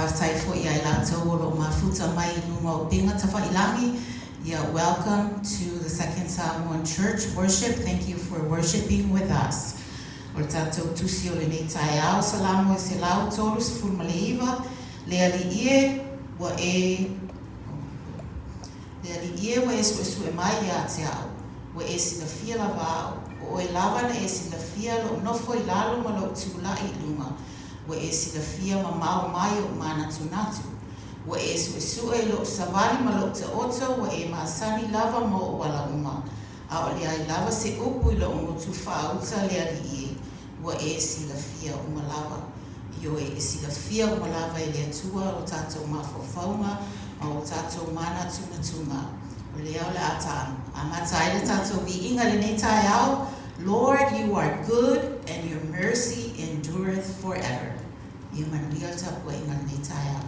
Faafetai foi ia i latou o lo o mafuta mai i luga o upega tafailagi. Ia, welcome to the Second Samoan Church worship. Thank you for worshiping with us. O le tatou tusi o lenei taeao, Salamo e 139, Le Alii e, ua e Le Alii e, ua e suesue mai ia te au, ua e silafia lava au, o oe lava na e silafia lou nofo i lalo ma lou tulai i luga, ua e silafia mamao mai oʻu manatunatu. Ua e suesue i lou savali ma lou taoto, ua e masani lava ma oʻu ala uma. A o leai lava se upu i lou gutu faauta, le Alii e, ua e silafia uma lava. Ioe, e silafia uma lava e le Atua o tatou mafaufauga ma o tatou manatunatuga. O lea o le a amata ai le tatou viiga i lenei taeao, Lord, you are good and your mercy endureth forever. Ia manuia le tapuaiga i lenei taeao.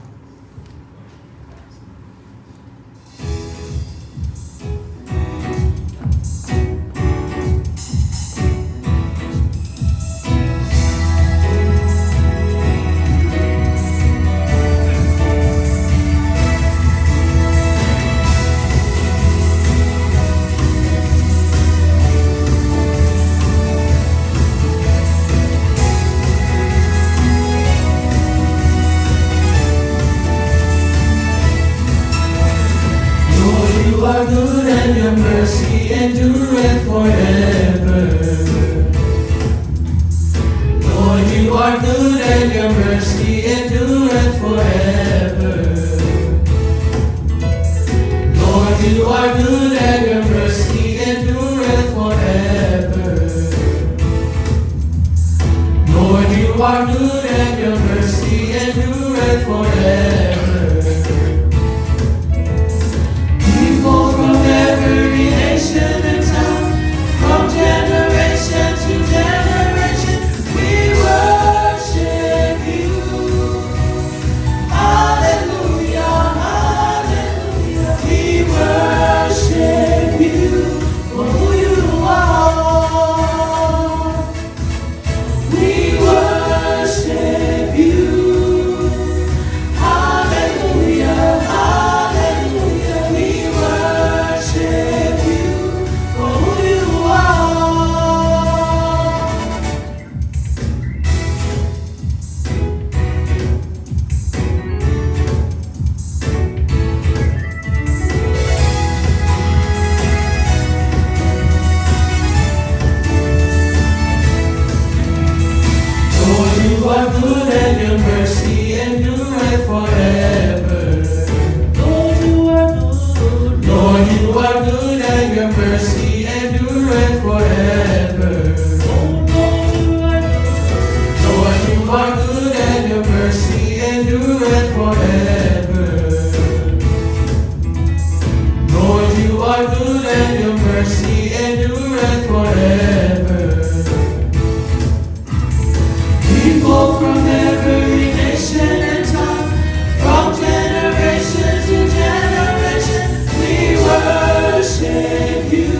Lord, you are good and your mercy endureth forever. Lord, you are good and your mercy endureth forever. Lord, you are good and your mercy endureth forever. Lord, you are good and your mercy endureth forever. People from every nation and tongue, from generation to generation, we worship you. Hallelujah, hallelujah, we worship you for who you are. We worship you. Hallelujah, hallelujah, we worship you for who you are. Lord, you are good and your mercy endureth forever. Lord, you are good. Lord, you are good and your mercy endureth forever. Oh, Lord, you are good. Lord, you are good and your mercy endureth forever. Lord, you are good and your mercy endureth forever. People from every nation and tongue, from generation to generation, we worship you.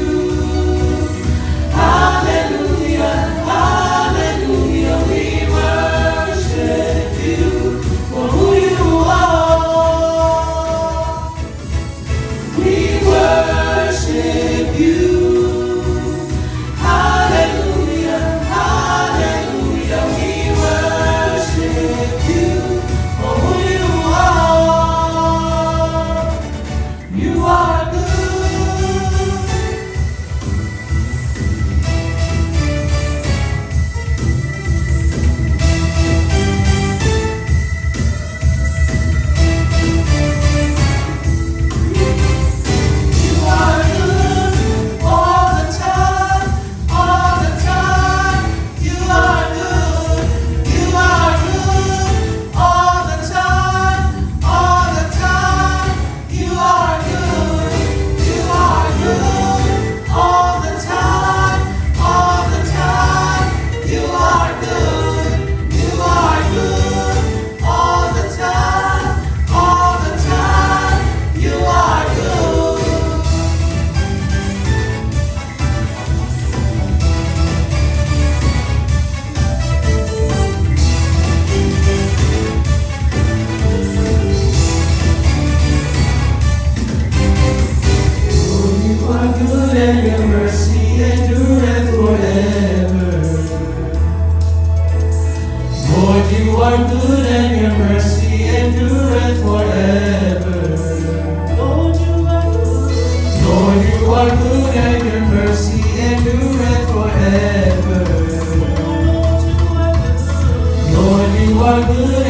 Hallelujah, hallelujah, we worship you for who you are.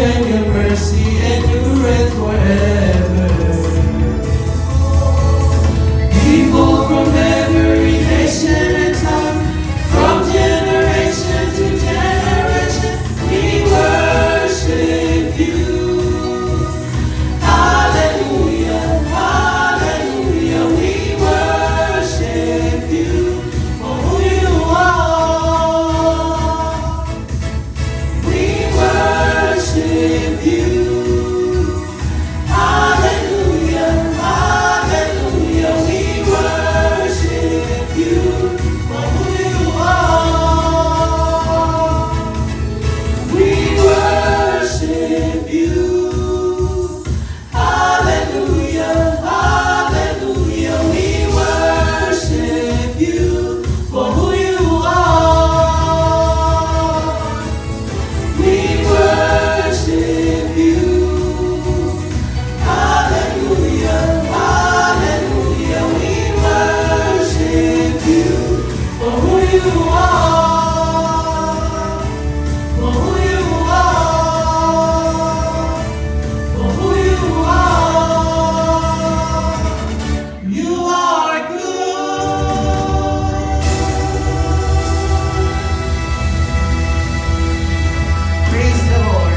and your mercy endureth forever. People from every nation and tongue, from generation to generation, we worship you. Hallelujah, hallelujah, we worship you for who you are. We worship you. Hallelujah, hallelujah, we worship you for who you are. We worship you. Hallelujah, hallelujah, we worship you for who you are. We worship you. Hallelujah, hallelujah, we worship you for who you are. For who you are. For who you are. You are good. Praise the Lord.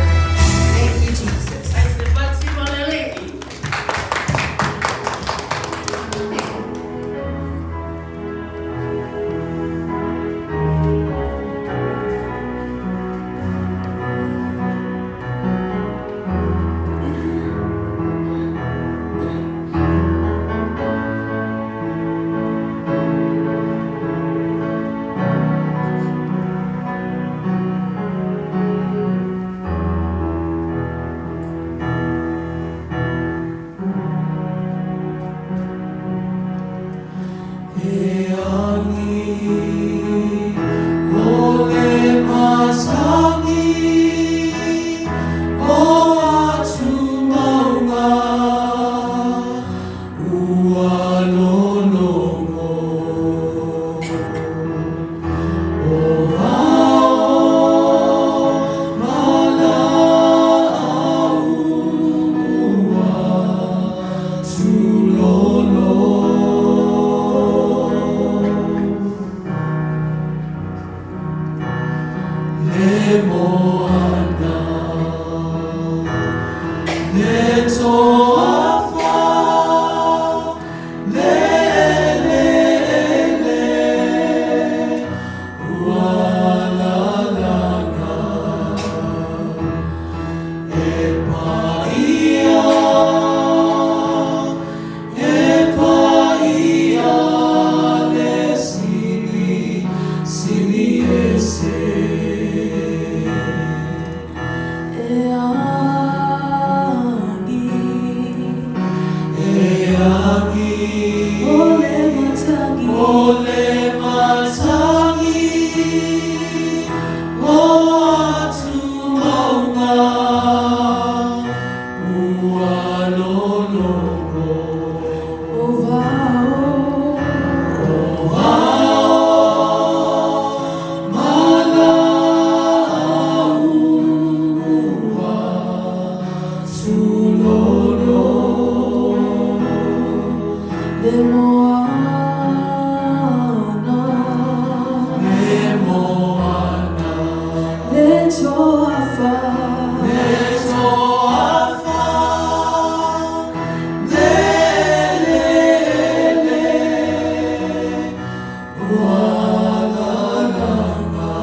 Thank you, Jesus. Ai se pati malelei. Eangi, ole matangi, o atu maunga, ua lolongo. O ao malaau ua tulolo. Le moana, le toafa, le le le, ua la la la. E paia, e paia le sili, sili ese. E E angi, ole matangi, ole matangi, o atu maunga, ua lologo. o vao, O ao malaau ua tulolo. le moana, Le moana, le toafa, le toafa, le le le, ua la la la.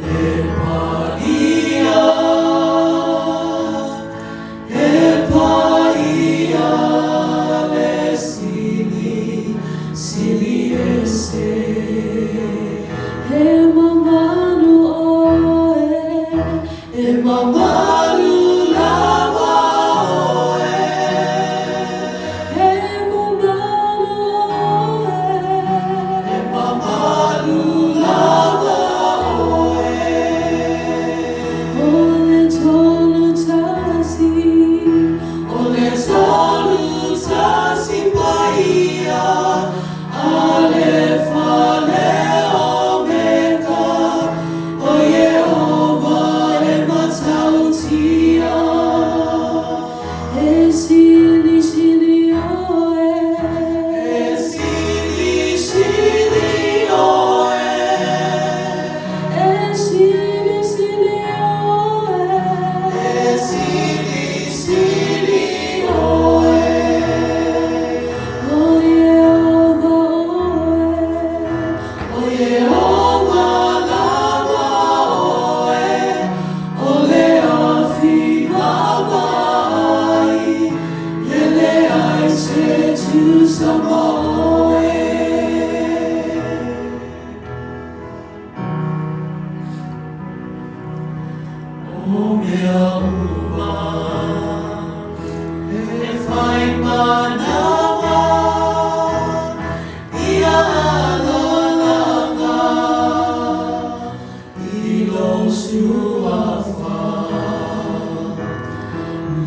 E paia, e paia. Mo mea uma e whai manawa ia alalanga i lou suafa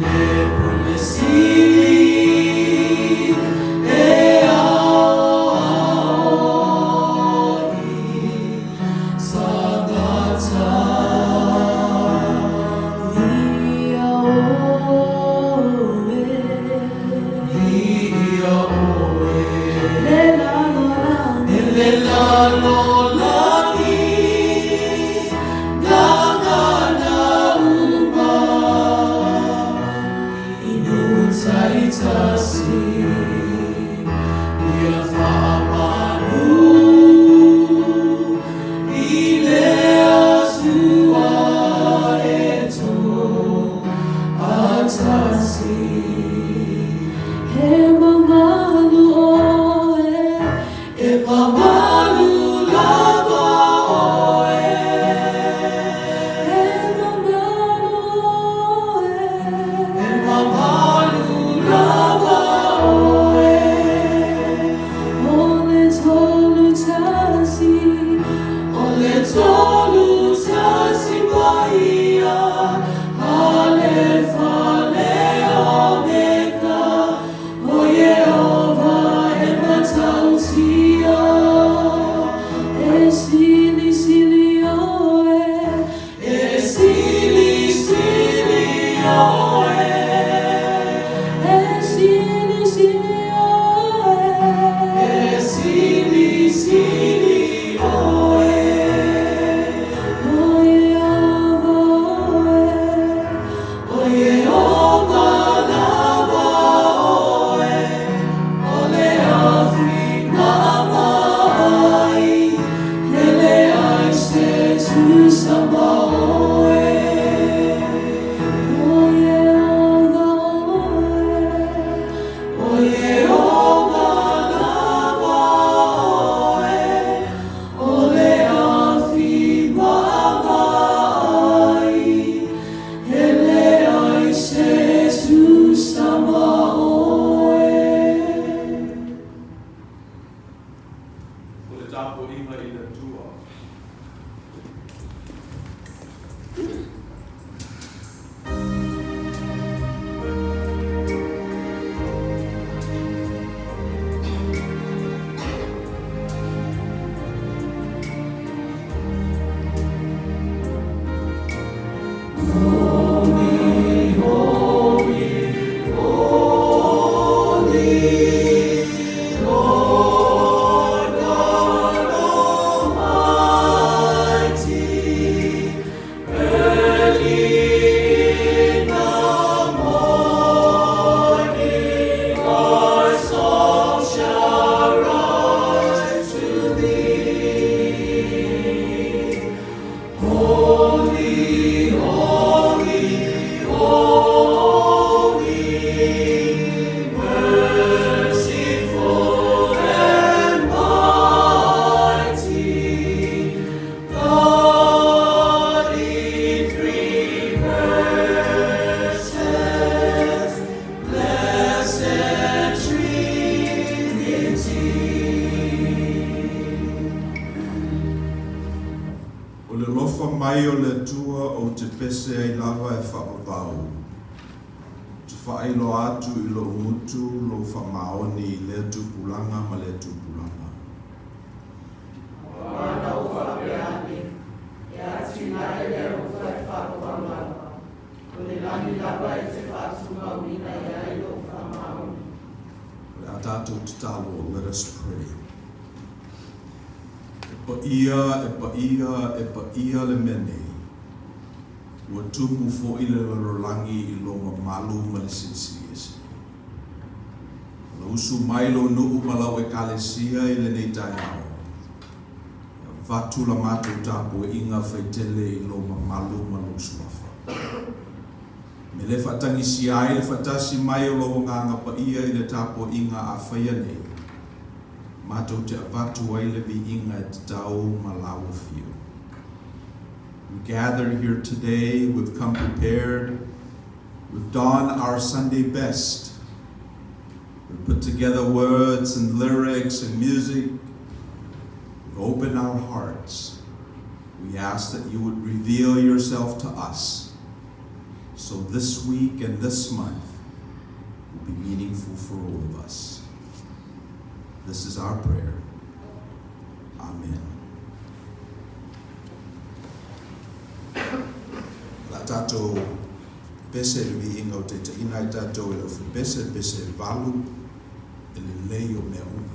le pule sili e aoao i tagata. Viia oe. Viia oe. Le lalolagi. E le lalolagi gagana uma i nuu taitasi ia faamanu i le Atua e toatasi. E mamalu oe. E mamalu lava oe. E mamalu oe. E mamalu lava oe. O le tolu tasi. O le tolu tasi paia, Alefa le Omega, O Ieova e matautia. E sili sili oe. E sili sili oe. E sili sili oe. E sili sili oe. O Ieova oe. O Ieova lava oe, o le afi maamaai, e leai se tusa ma oe. O Ieova oe. O Ieova lava oe, o le afi maamaai, e leai se tusa ma oe. O le tapuaiga i le Atua. O le alofa mai o le Atua ou te pese ai lava e faavavau. Ou te faailoa atu i lou gutu lou faamaoni i lea tupulaga ma lea tupulaga. Aua na ou faapea ane, E atinae le alofa e faavavau lava, O le lagi lava e te faatumauina i ai lou faamaoni. O le a tatou tatalo, let us pray. E paia, e paia, e paia le mea nei. Ua tumu foi le lalolagi i lou mamalu ma le silisili ese. O le usu mai lou nuu ma lau Ekalesia i lenei taeao, e avatu la matou tapuaiga faitele i lou mamalu ma lou suafa. Me le faatagisia ai le faatasi mai o lou Agaga Paia i le tapuaiga a faia nei, matou te avatu ai le viiga e tatau ma lau afio. We gather here today, we've come prepared, we've donned our Sunday best. We've put together words and lyrics and music. We've opened our hearts. We ask that you would reveal yourself to us so this week and this month will be meaningful for all of us. This is our prayer. Amen. O le a tatou pese i le viiga o taitaiina ai tatou e le Ofepese, pese e valu, e lelei o mea uma.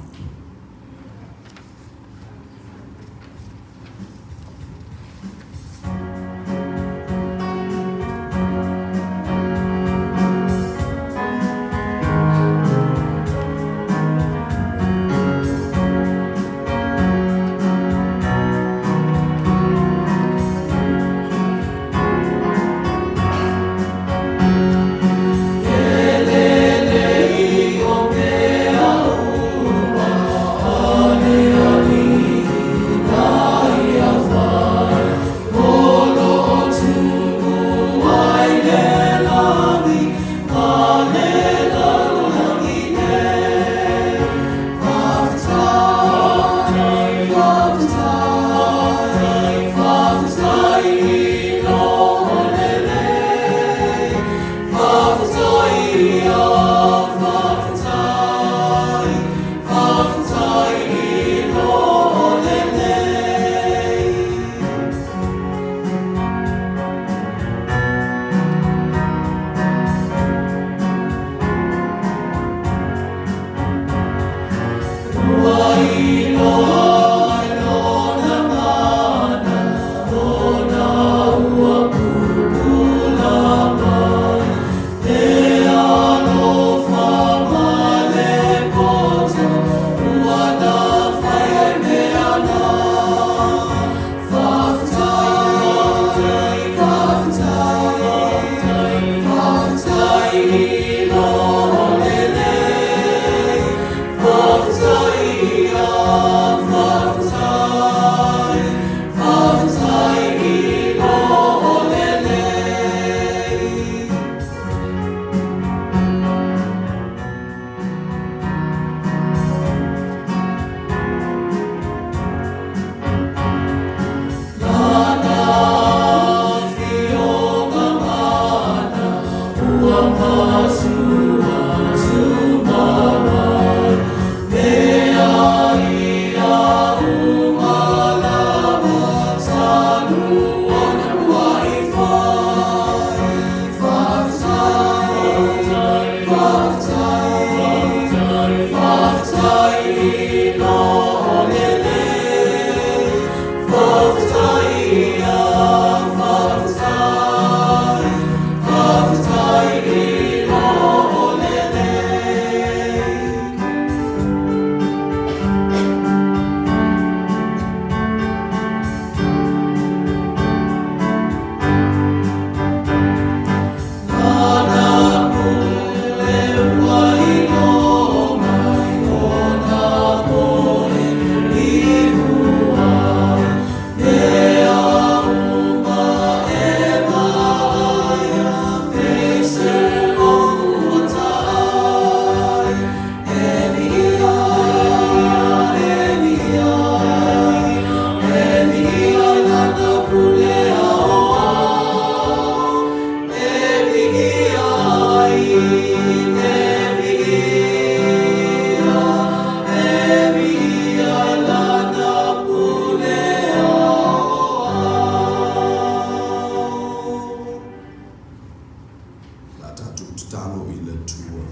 Le a tatou tatalo i le Atua.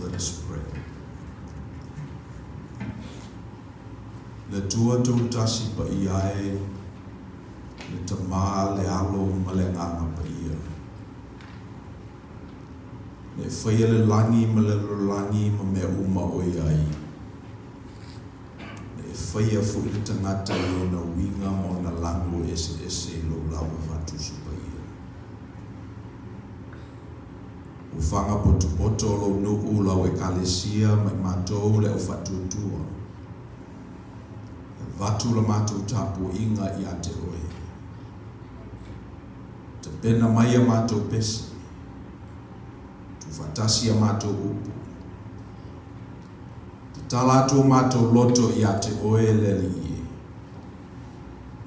Let us pray. Le Atua Toatasi Paia e, le Tama, le Alo ma le Agaga Paia. Na e faia le lagi ma le lalolagi ma mea uma o i ai. Na e faia foi le tagata i ona uiga ma ona lago eseese i lou lava faatusa paia. Ua faga potopoto lou nuu, lau Ekalesia ma i matou le au faatuatua. E avatu la matou tapuaiga ia te oe. Tapena mai a matou pese. Tuufaatasi a matou upu. Tatala atu o matou loto ia te Oe e le Alii e.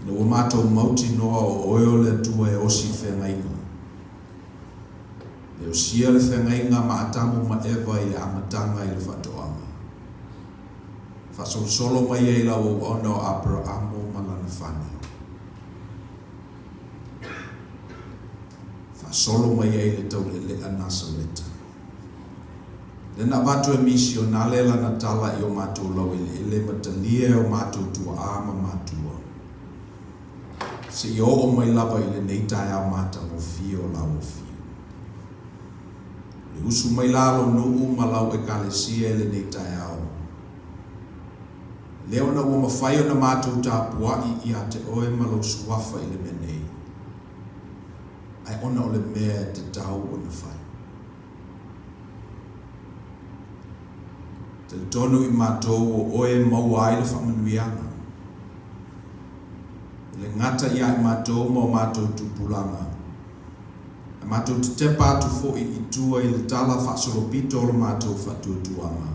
Ina ua matou mautinoa o Oe o le Atua e osi feagaiga. E osia le feagaiga ma Atamu ma Eva i le amataga i le faatoaga. Faasolosolo mai ai lau auauna o Aperaamo ma lana fanau. Faasolo mai ai le taulealea Nasareta. Lea na avatu e misionale lana tala i o matou laueleele ma talia e o matou tuaa ma matua, seia oo mai lava i lenei taeao matagofie o Lauofio. O le usu mai la lou nuu ma lau Ekalesia i lenei taeao, lea ona ua mafai ona matou tapuai ia te oe ma lou suafa i le mea nei, ae ona o le mea e tatau ona fai. Talitonu i matou o oe e maua ai le faamanuiaga, e le gata ia i matou ma o matou tupulaga, ae matou te tepa atu foi i tua i le tala faasolopito o lo matou faatuatuaga,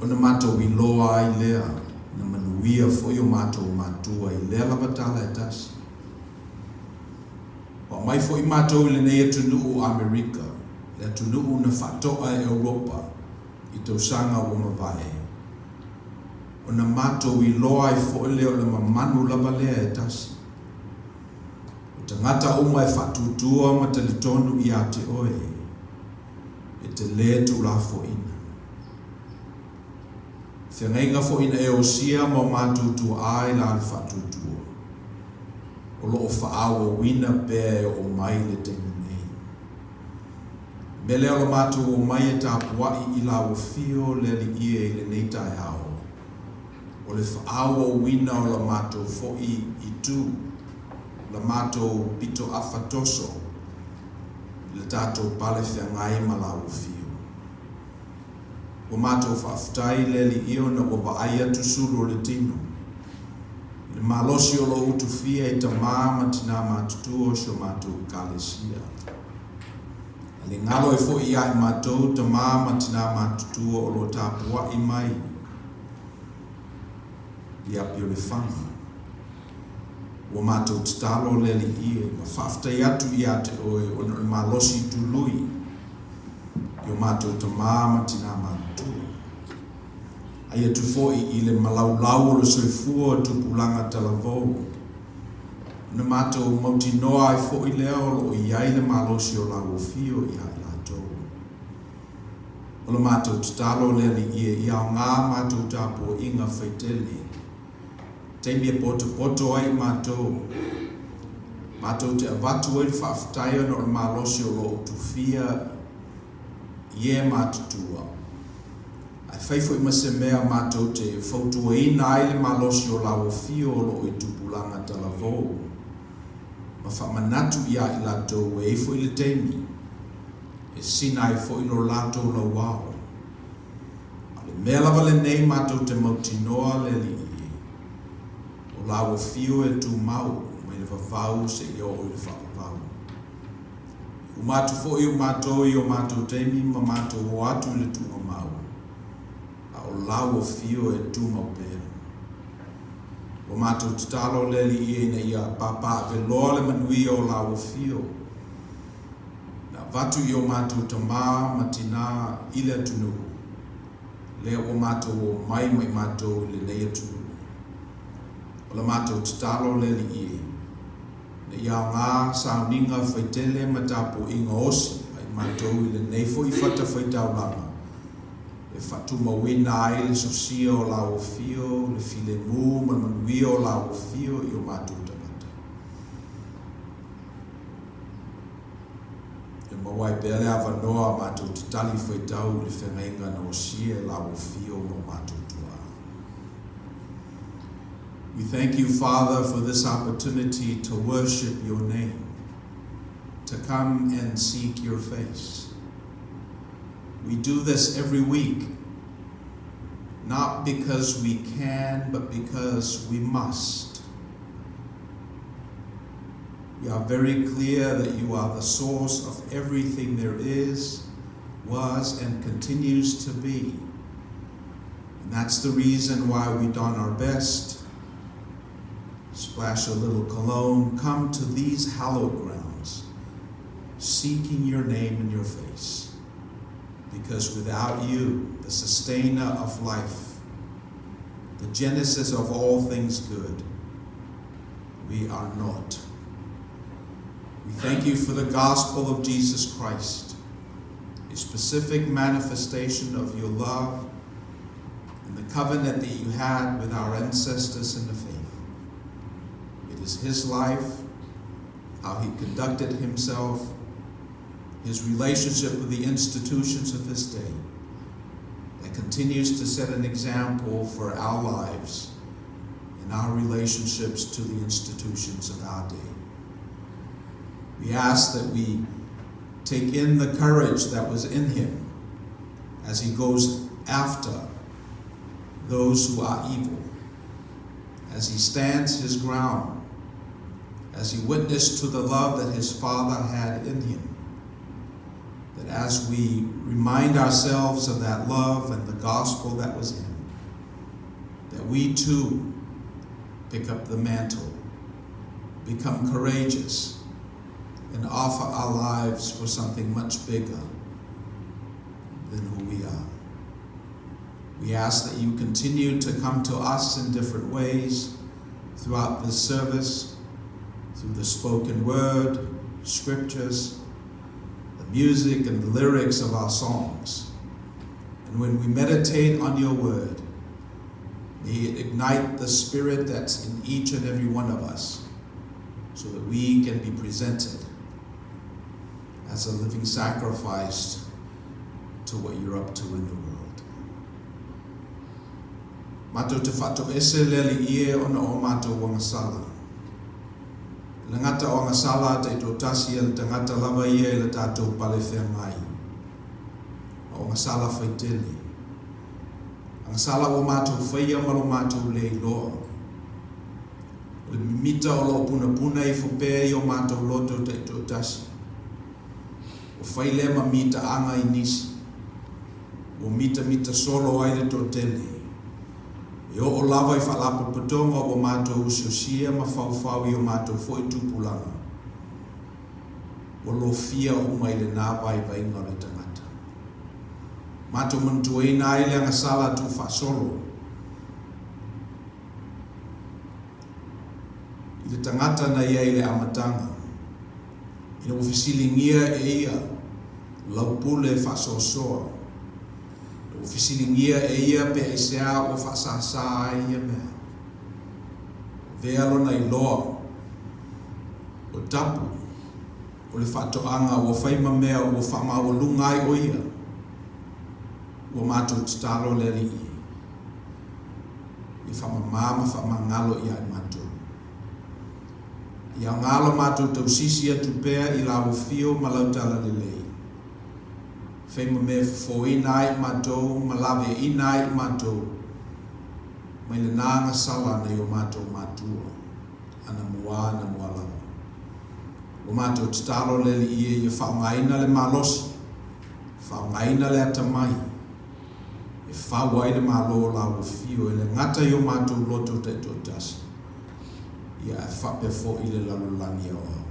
ona matou iloa ai lea na manuia foi o matou matua i lea lava tala e tasi. Ua aumai foi matou i lenei atunuu o Amerika, le atunuu na faatoa e Europa i tausaga ua mavae, ona matou iloa ai foi lea o le mamanu lava lea e tasi. O tagata uma e faatuatua ma talitonu ia te oe, e te lē tuulafoaiina. Feagaiga foi na e osia ma o matou tuaa i la le faatuatua, o lo o faaauauina pea e oo mai le taimi nei. O le mea lea o lo matou omai e tapuai i lau afio le Alii e i lenei taeao, o le faaauauina o la matou foi itu, la matou pitoafa toso i le tatou pale feagai ma lau afio. Ua matou faafetai i le Alii ona ua vaai atu sulu o le tino i le malosi o lo o utufia i tamā ma tinā matutua o si o matou Ekalesia. A le galo ai foi ia i matou tamā ma tinā matutua o lo o tapuai mai i Apiolefaga. Ua matou tatalo le Alii e ma faafetai atu ia te Oe ona o le malosi tului i o matou tamā ma tinā matutua. Ai atu foi i le malaulau o le soifua o tupulaga talavou, ona matou mautinoa ai foi lea o lo o i ai le malosi o lau afio ia i latou. O le matou tatalo le Alii e ia aoga matou tapuaiga faitele, taimi e potopoto ai i matou, matou te avatu ai le faafetai ona o le malosi o lo o utufia i e matutua, ae fai foi ma se mea matou te fautuaina ai le malosi o lau afio o lo o i tupulaga talavou, ma faamanatu iā i latou e i ai foi le taimi e sina ai foi lo latou lauao. A o le mea lava lenei matou te mautinoa le Alii e, o lau afio e tumau mai le vavau seia oo i le faavavau. E uma atu foi o matou i o matou taimi ma matou o atu i le tuugamau, a o lau afio e tumau pea. Ua matou tatalo le Alii e ina ia papaaveloa le manuia o lau afio, Na avatu i o matou tamā ma tinā i le atunuu, lea ua matou omai mai matou i lenei atunuu. O la matou tatalo le Alii e, ina ia aoga sauniga faitele ma tapuaiga osi a i matou i lenei foi fatafaitaulaga e faatumauina ai le sosia o lau afio, le filemu ma le manuia o lau afio i o matou tagata. E maua ai pea le avanoa a matou te tali faitau i le feagaiga na osia e lau afio ma o matou tuaa. We thank you, Father, for this opportunity to worship your name, to come and seek your face. We do this every week, not because we can, but because we must. We are very clear that you are the source of everything there is, was, and continues to be. And that's the reason why we don our best, splash a little cologne, come to these hallowed grounds, seeking your name and your face. Because without you, the sustainer of life, the genesis of all things good, we are not. We thank you for the gospel of Jesus Christ, a specific manifestation of your love and the covenant that you had with our ancestors in the faith. It is his life, how he conducted himself, his relationship with the institutions of his day, that continues to set an example for our lives and our relationships to the institutions of our day. We ask that we take in the courage that was in him as he goes after those who are evil, as he stands his ground, as he witnessed to the love that his Father had in him. That as we remind ourselves of that love and the gospel that was in him, that we too pick up the mantle, become courageous, and offer our lives for something much bigger than who we are. We ask that you continue to come to us in different ways throughout this service, through the spoken word, scriptures, the music and the lyrics of our songs. And when we meditate on your word, may it ignite the spirit that's in each and every one of us so that we can be presented as a living sacrifice to what you're up to in the world. Matou te faatoese le Alii e ona o matou agasala. Le gata o agasala taitoatasi a le tagata lava ia i le tatou pale feagai. A o agasala faitele. Agasala ua matou faia ma lo matou le iloa. O le mimita o lo o punapuna ifo pea i o matou loto taitoatasi. Ua fai lea ma mitaaga i nisi. Ua mitamita solo ai le toatele. E oo lava i faalapotopotoga ua matou usiusia ma faufau i o matou foi tupulaga. Ua lofia uma i lena vaivaiga o le tagata. Matou manatuaina ai le agasala tuufaasolo i le tagata na i ai i le amataga, ina ua fesiligia e ia lau pule faasoasoa, ina ua fesiligia e ia pe aisea ua faasāsā ai ia mea. Avea lona iloa, o tapu, o le faatoaga ua fai ma mea ua faamaualuga ai o ia, ua matou tatalo le Alii ia faamamā ma faamagalo ia i matou. Ia aoga lo matou tausisi atu pea i lau afio ma lau talalelei. Fai ma mea e fofoina ai i matou ma laveaiina ai i matou mai lena agasala nai o matou matua, anamua anamua lava. Ua matou tatalo le Alii e ia faaaogaina le malosi, faaaogaina le atamai, e fau ai le Malo o lau afio e le gata i o matou loto taitoatasi, ia ae faapea foi le lalolagi aoao.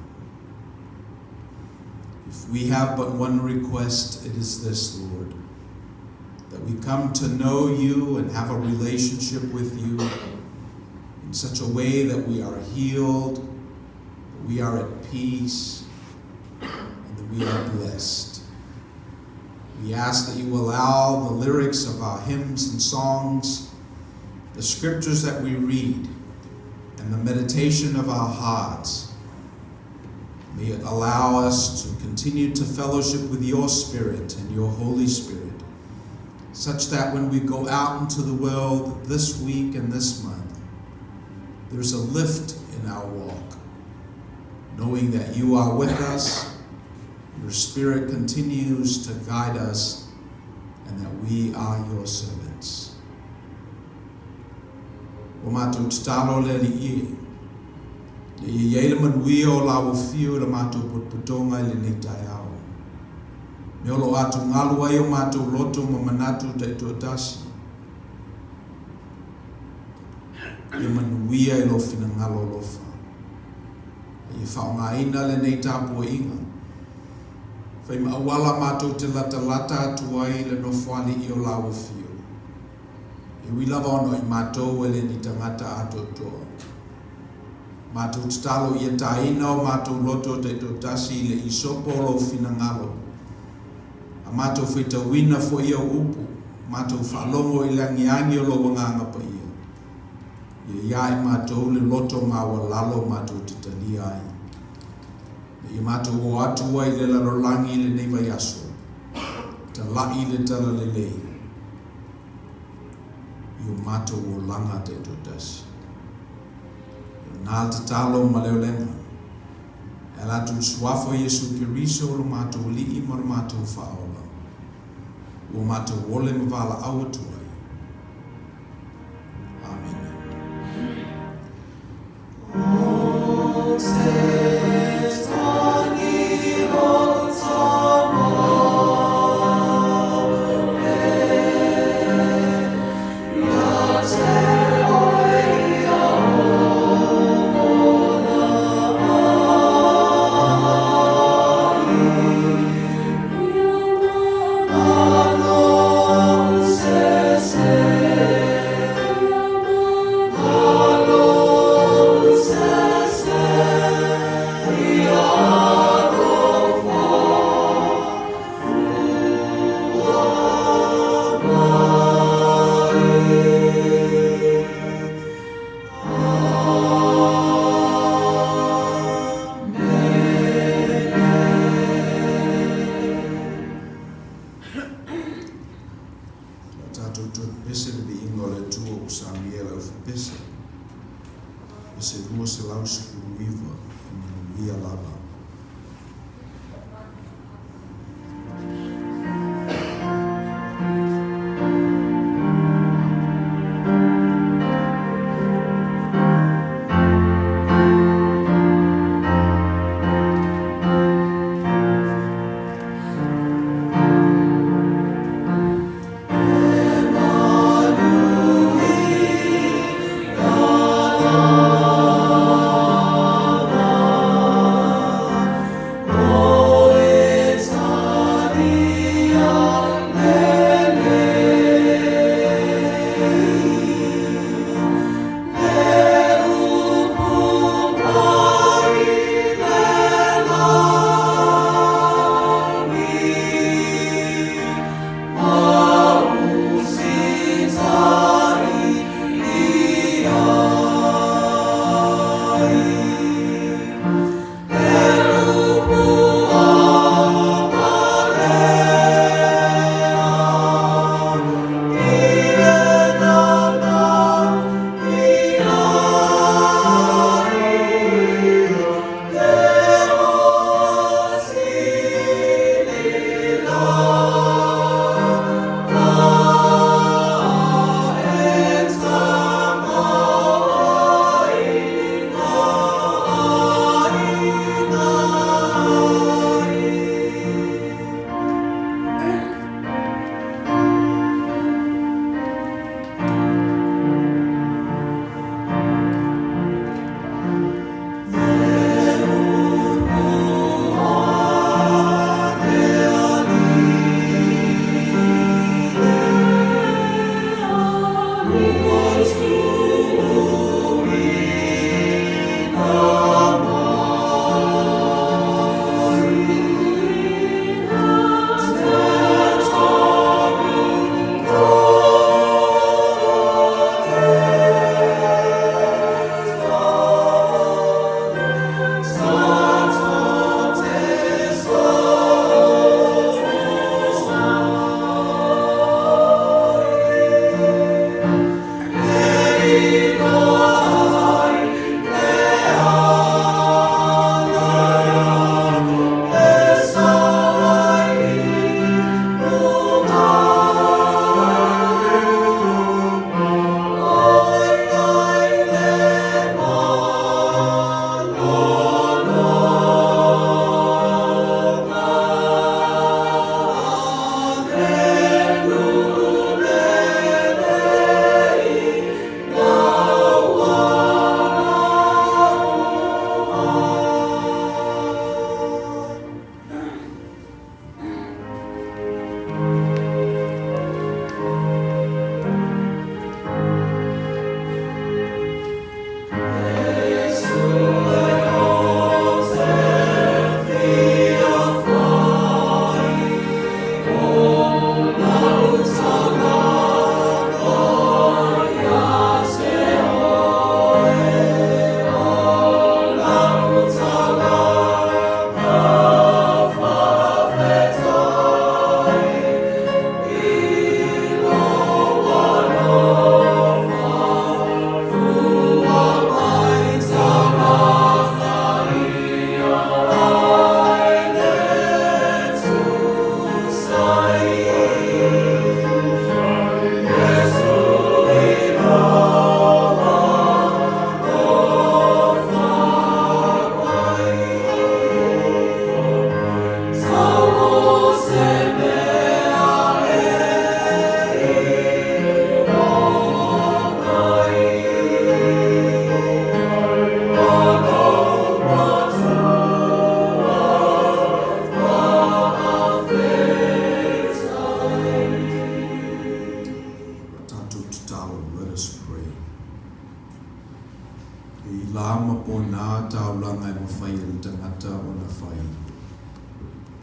If we have but one request, it is this, Lord, that we come to know you and have a relationship with you in such a way that we are healed, that we are at peace, and that we are blessed. We ask that you allow the lyrics of our hymns and songs, the scriptures that we read, and the meditation of our hearts. May it allow us to continue to fellowship with your Spirit and your Holy Spirit, such that when we go out into the world this week and this month, there's a lift in our walk, knowing that you are with us, your Spirit continues to guide us, and that we are your servants. Ua matou tatalo le Alii e. Ina ia i ai le manuia o la Afio i le matou potopotoga i lenei taeao. Mea o lo o atugalu ai o matou loto ma manatu taitoatasi. Ia manuia i lou finagalo alofa. A ia faaaogaina lenei tapuaiga. Fai ma auala matou te latalata atu ai i le Nofoalii o la Afio. E ui lava ona o i matou e le ni tagata atoatoa. Matou tatalo ia taina o matou loto taitoatasi i le isopo o lou finagalo. A matou faitauina foi au upu, matou faalogo i le agiagi o lou Agaga Paia. Ia iā i matou le loto maualalo matou te talia ai. Ina ia matou o atu ai i le lalolagi i lenei vaiaso, tala'i le talalelei i o matou olaga taitoatasi. O lena le tatalo ma le olega. E ala atu i le Suafa o Iesu Keriso lo matou Alii ma lo matou Faaola, ua matou ole ma valaau atu ai. Amene.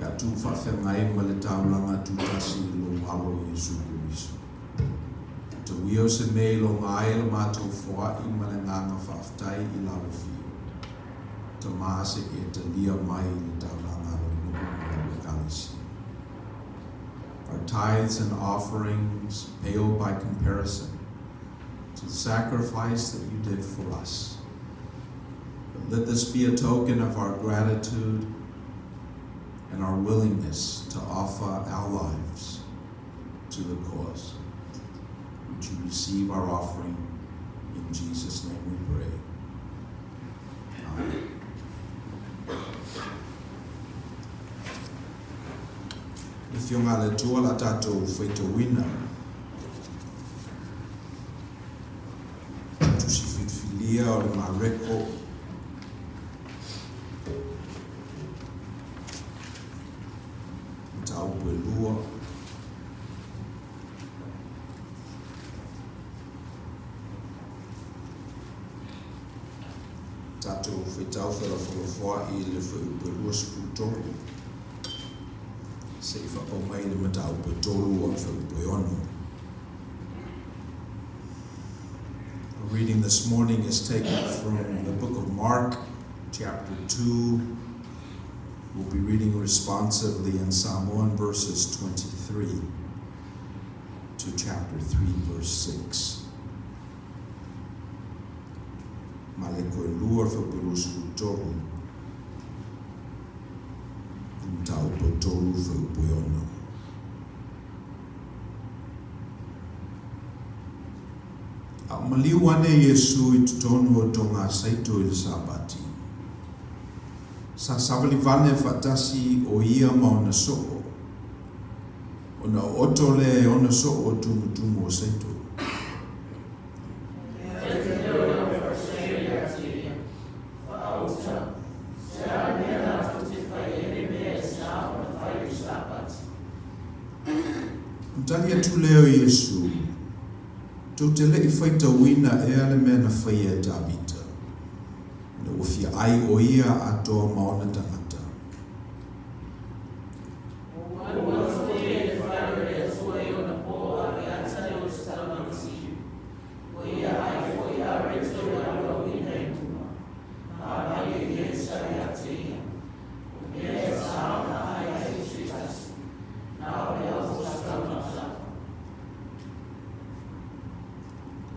Pe a tu faafeagai ma le taulaga tutasi i lou Alo Iesu Keriso. Tauia o se mea i loga ai le matou foai ma le agaga faafetai i lau Afio, Tama se i e talia mai i le taulaga a lou nuu ma lau Ekalesia. Our tithes and offerings pale by comparison to the sacrifice that you did for us. But let this be a token of our gratitude and our willingness to offer our lives to the cause. Would you receive our offering? In Jesus' name we pray. Amen. Le Afioga a le Atua la tatou faitauina. Tusi filifilia o le Mareko. Mataupu e lua. Tatou faitau felafolafoa'i i le fuaiupu e 23 se i faapau mai le mataupu e tolu o le fuaiupu e ono. Our reading this morning is taken from the book of Mark, chapter 2. We'll be reading responsively in Samoan verses 23 to chapter 3, verse 6. Maleko e lua fuaiupu e 23, le mataupu e tolu fuaiupu e ono. A o maliu ane Iesu i totonu o Togasaito i le Sapati, sa savalivane faatasi o ia ma ona soo, ona ooto lea e ona soo o tumutumu o saito. Ona tali atu lea o Iesu, Tou te le i faitauina ea le mea na faia e Tavita, ina ua fia ai o ia atoa ma ona tagata?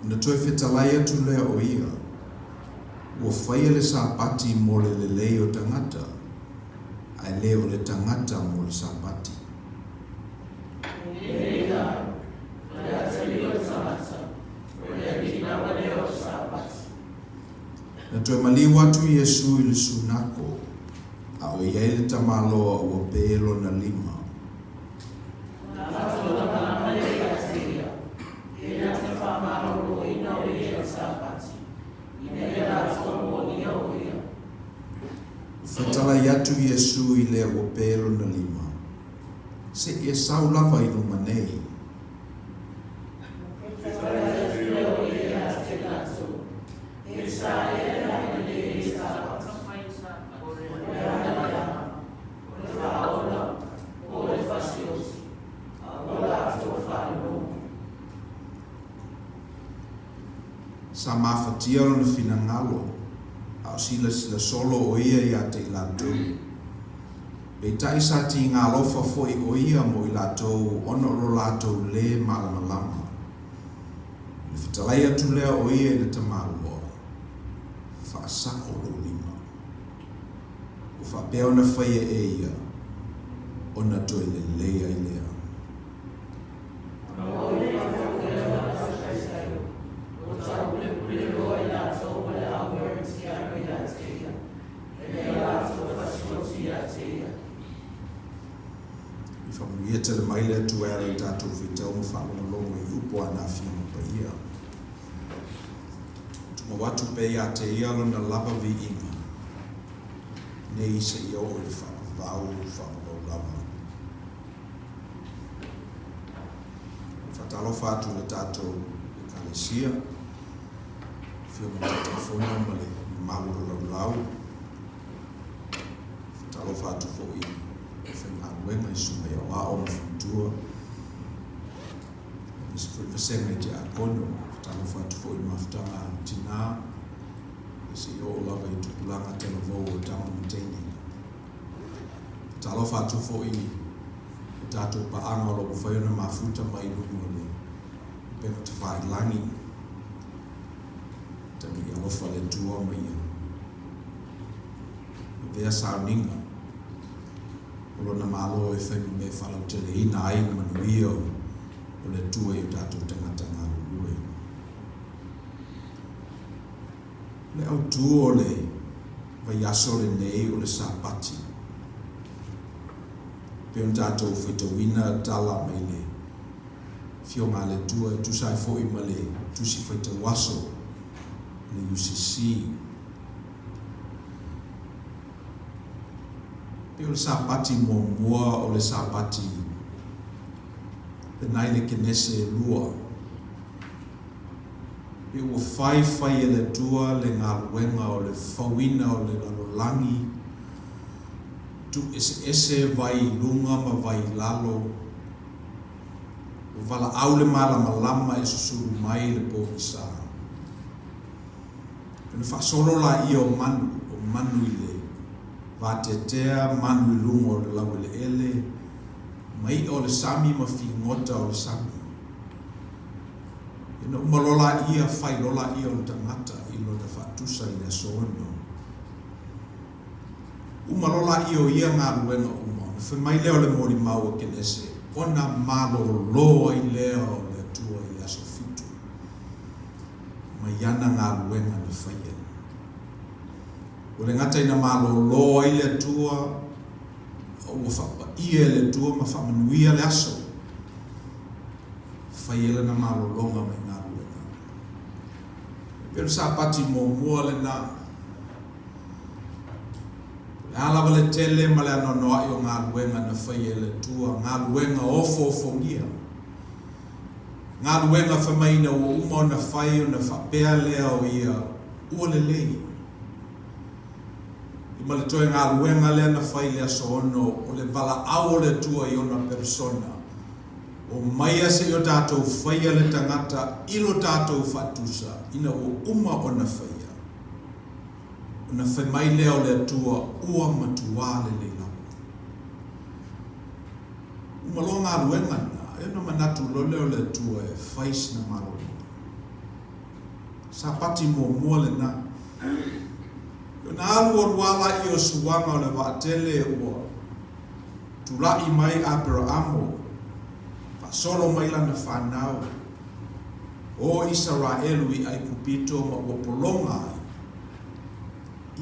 Ona toe fetalai atu lea o ia, Ua faia le Sapati mo le lelei o tagata, ae le o le tagata mo le Sapati. Na toe maliu atu Iesu i le sunako, a o i ai le tamaloa ua pe lona lima. Ua fetalai atu Iesu i lea ua pe lona lima, Se i e sau lava i luma nei. Sa mafatia lona finagalo, a o silasila solo o ia ia te i latou. Peitai sa tiga alofa foi o ia mo i latou ona o lo latou lē malamalama. I le fetalai atu lea o ia i le tamaloa, Faasao lou lima. Ua faapea ona faia e ia, ona toe lelei ai lea. I whakamuia tele mai le Atua e ala i tatou whitau ma whaalongolongo i upu a na Afioga Paia. Tumau atu pea ia te ia lona lava viiga, nei seia oo i le faavavau, faavavau lava. Faatalofa atu i le tatou Ekalesia, Afioga i le Taitaifono ma le mamalu o le laulau. Faatalofa atu foi Faigaluega i susuga i aoao ma faletua, aemaise foi le vasega i Tiakono. Talofa atu foi i le mafutaga a tina, se i oo lava i tupulaga talavou o tama ma teine. Talofa atu foi i tatou paaga o lo o mafai ona mafuta mai i luga o le upega tafailagi. Tagi alofa le Atua ma ia avea sauniga o Lona Malo e fai ma mea e faalauteleina ai le manuia o le Atua i o tatou tagata galulue. O le autu o le vaiaso lenei o le Sapati. Pei ona tatou faitauina tala mai le Afioga a le Atua e tusa ai foi ma le Tusi Faitauaso a le UCC. Pei o le Sapati muamua o le Sapati lena i le Kenese e 2. Pei ua fai fai e le Atua le galuega o le fauina o le lalolagi, tuueseese vai i luga ma vai i lalo, Ua valaau le malamalama e susulu mai le pogisa. Ona faasolo laia o manu, o manu i le vateatea, manu i luga o le laueleele, ma iʻa o le sami ma figota o le sami. Ona uma loa laia, fai loa laia o le tagata i lona faatusa i le aso 6. Uma loa laia o ia galuega uma, ona fai mai lea o le molimau a Kenese, ona malōlō ai lea o le Atua i le aso 7, mai ana galuega na faia. Ua le gata ina malōlō ai le Atua, a ua faapaia e le Atua ma faamanuia le aso, fai ai lana malōlōga mai galuega. E pei o le Sapati muamua lena. O le a lava le tele ma le anoanoai o galuega na faia e le Atua, galuega ofoofogia, galuega fai mai ina ua uma ona fai ona faapea lea o ia ua lelei. I ma le toe galuega lea na fai i le aso 6, o le valaau o le Atua i ona peresona, Omaia se i o tatou faia le tagata i lo tatou faatusa ina ua uma ona faia. Ona fai mai lea o le Atua, Ua matuā lelei lava. Uma loa galuega lena, ai ona manatu loa lea o le Atua e fai sina malologa. Sapati muamua lena. Ona alu alu lava laia o suaga o le vaatele ua tulai mai Aperaamo, faasolo mai lana fanau. O Isaraelu i Aikupito ma ua pologa ai,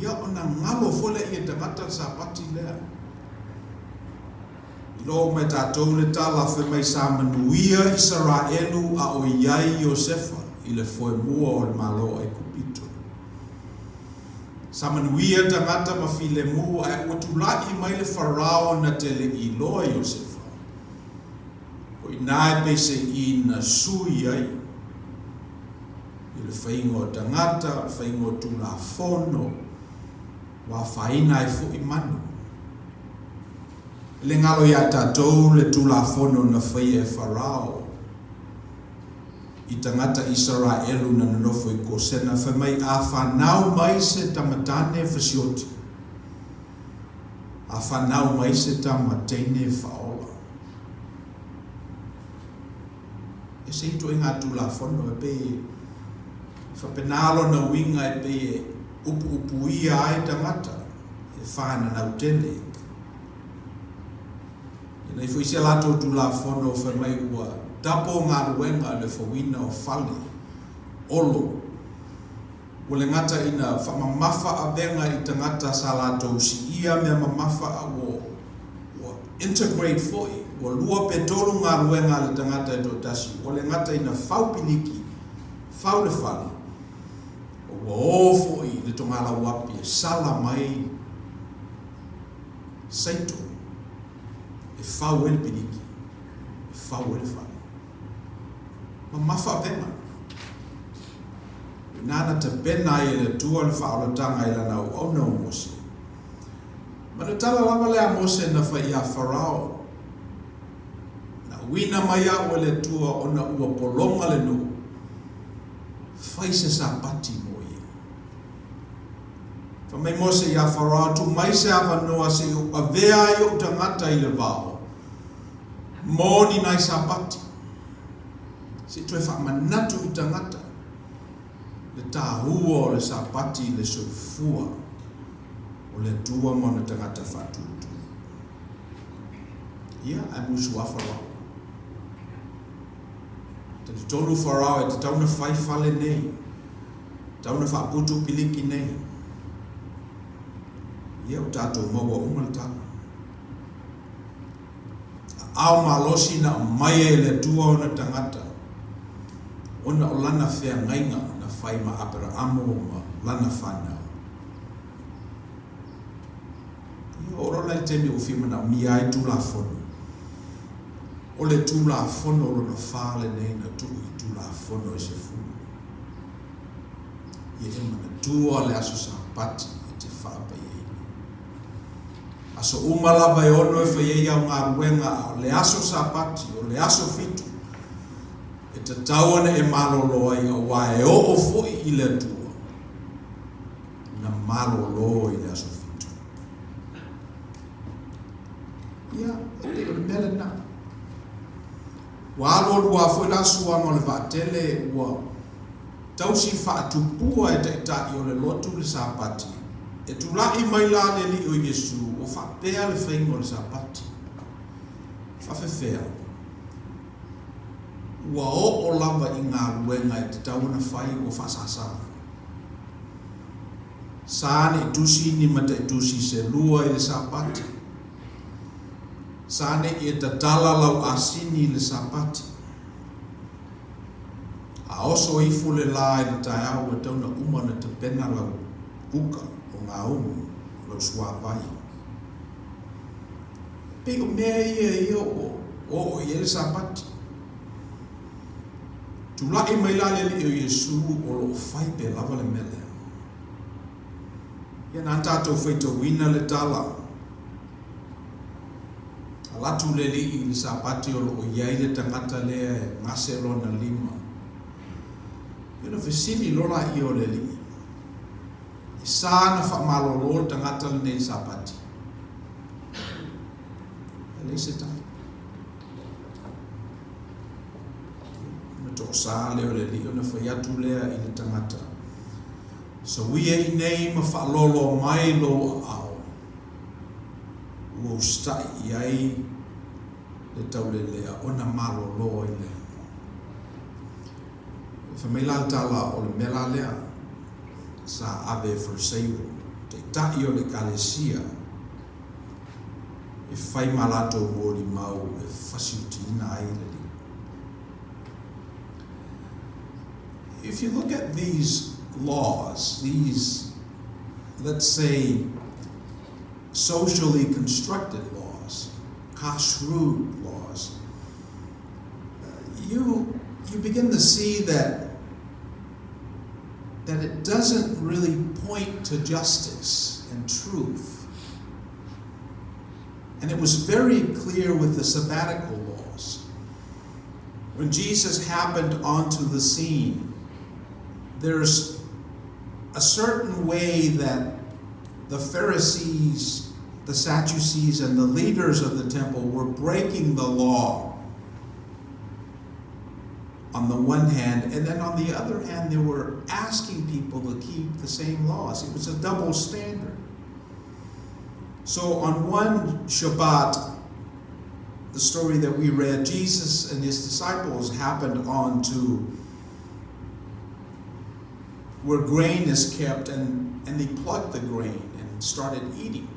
ia ona galo foi lea ia tagata le Sapati lea. Iloa uma e tatou le tala fai mai sa manuia Isaraelu a o i ai Iosefa i le foemua o le Malo o Aikupito. Sa manuia tagata ma filemu ae ua tulai mai le Farao na te le iloa Iosefa. O i ina e peiseai na sui ai i le faiga o tagata, le faiga o Tulafono, ua afaina ai foi manu. E le galo iā tatou le Tulafono na faia e Farao i tagata Isaraelu na nonofo i Kosena, fai mai, A fanau mai se tamatane fasioti, a fanau mai se tama teine faaola. E se ituaiga Tulafono e pei e faapena lona uiga e pei e upuupuia ai tagata e whananau tele. E nei foi si a latou Tulafono fai mai ua tapo galuega le fauina o fale, olo, Ua le gata ina faamamafa avega i tagata sa latou siia mea mamafa a ua ua integrate foi, ua lua pe tolu galuega a le tagata e toatasi, ua le gata ina fau piliki, fau le fale, a ua o foi le togalauapi e sala mai saito e fau ai le piliki, e fau ai le fale. Mamafa avega. Inā na tapena ai e le Atua le faaolataga i Lana auauna o Mose. Ma le tala lava lea a Mose na fai iā Farao, Na uina mai au e le Atua ona ua pologa le nuu, fai se Sapati mo ia. Fai mai Mose iā Farao, Tuu mai se avanoa se i ou avea ai ou tagata i le vao, mo ni nai Sapati, se i toe faamanatu i tagata le tāua o le Sapati i le soifua o le Atua ma ona tagata faatuatua. Ia, ae musu lava Farao. Talitonu Farao e tatau ona fai fale nei, tatau ona faaputu piliki nei. Ia, ua tatou maua uma le tala. Aao malosi na aumai ai e le Atua ona tagata, ona o lana feagaiga na fai ma Aperaamo ma lana fanau. Ia, oo loa la i le taimi ua fia manaomia ai Tulafono, o le Tulafono lona fa lenei na tuu i Tulafono e sefulu. Ia e manatua le aso Sapati e te faapaiaina. Aso uma lava e ono e fai ai au galuega, a o le aso Sapati, o le aso fitu, e tatau ona e malolo ai, auā e oo foi i le Atua na malolo i le aso fitu. Ia, e pei o le mea lena. Ua alualu lava foi la suaga o le vaatele ua tausi faatupua e taitai o le lotu le Sapati, e tulai mai la le Alii o Iesu ua faapea le faiga o le Sapati. Faafefea, ua oo lava i galuega e tatau ona fai ua faasasa. Sa ne i tusi ni mataitusi se lua i le Sapati. Sa ne i e tatala lau asini i le Sapati. A oso ifo le lā i le taeao ua tau na uma ona tapena lau uka o gaumu, lau suāwai. E pei o mea ia ia ua oo i ai le Sapati. Tulai mai la le Alii o Iesu o lo o fai pea lava le mea lea. Ia na tatou faitauina le tala. Alu atu le Alii i le Sapati o lo o i ai le tagata lea e gase lona lima. Ia ona fesili loa laia o le Alii, E sa na faamalolo le tagata lenei i le Sapati? E leai se tali. Ona toosā lea o le Alii ona fai atu lea i le tagata, Sauia i nei ma faaloaloa mai lou aao, ua usitai i ai le taulelea ona malolo ai lea. Fai mai la le tala o le mea la lea sa ave e Fariseio, taitai o le Ekalesia, e fai ma latou molimau e fasiutiina ai le Alii. If you look at these laws, these, let's say, socially constructed laws, kashrut laws, you, you begin to see that, that it doesn't really point to justice and truth. And it was very clear with the sabbatical laws. When Jesus happened onto the scene, there's a certain way that the Pharisees, the Sadducees, and the leaders of the temple were breaking the law on the one hand, and then on the other hand, they were asking people to keep the same laws. It was a double standard. So on one Shabbat, the story that we read, Jesus and his disciples happened on to where grain is kept, and, and they plucked the grain and started eating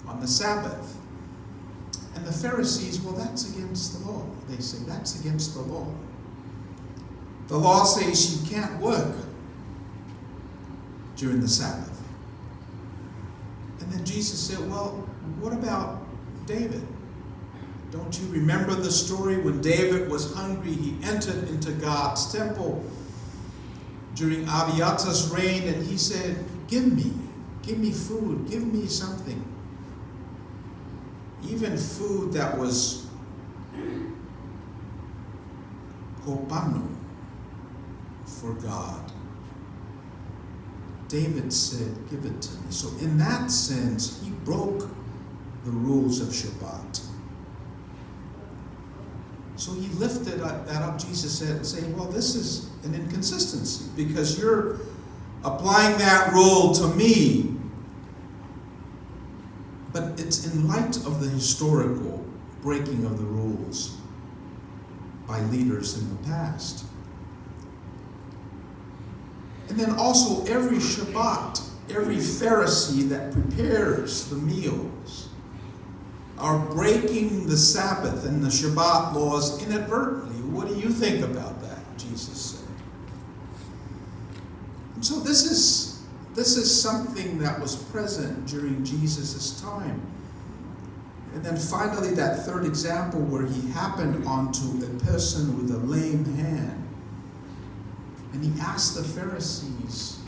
on the Sabbath. And the Pharisees, well, that's against the law. They say, that's against the law. The law says you can't work during the Sabbath. And then Jesus said, well, what about David? Don't you remember the story when David was hungry, he entered into God's temple during Abiatar's reign and he said, Give me, give me food, give me something. Even food that was kopano for God. David said, Give it to me. So, in that sense, he broke the rules of Shabbat. So he lifted that up, Jesus said, saying, Well, this is an inconsistency because you're applying that rule to me. But it's in light of the historical breaking of the rules by leaders in the past. And then also every Shabbat, every Pharisee that prepares the meals are breaking the Sabbath and the Shabbat laws inadvertently. What do you think about that? Jesus said. And so this is this is something that was present during Jesus' time. And then finally, that third example where he happened onto a person with a lame hand. And he asked the Pharisees,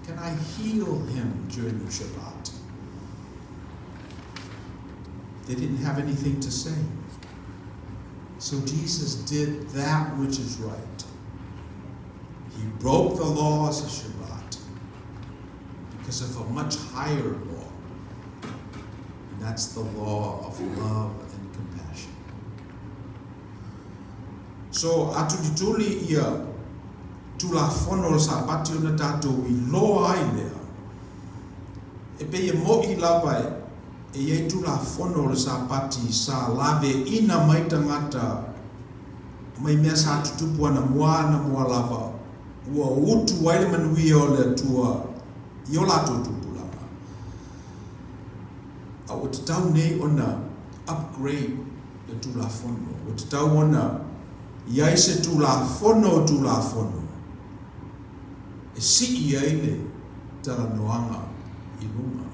Can I heal him during the Shabbat? They didn't have anything to say. So Jesus did that which is right. He broke the laws of Shabbat because of a much higher law. And that's the law of love and compassion. So atulituli ia Tulafono o le Sapati ona tatou iloa ai lea. E pei e moʻi lava e i ai Tulafono o le Sapati sa laveina mai tagata mai mea sa tutupu anamua anamua lava ua utu ai le manuia o le Atua i o latou tupulaga. A ua tatau nei ona upgrade le Tulafono, ua tatau ona i ai se Tulafono o Tulafono e sii ai le talanoaga i luga.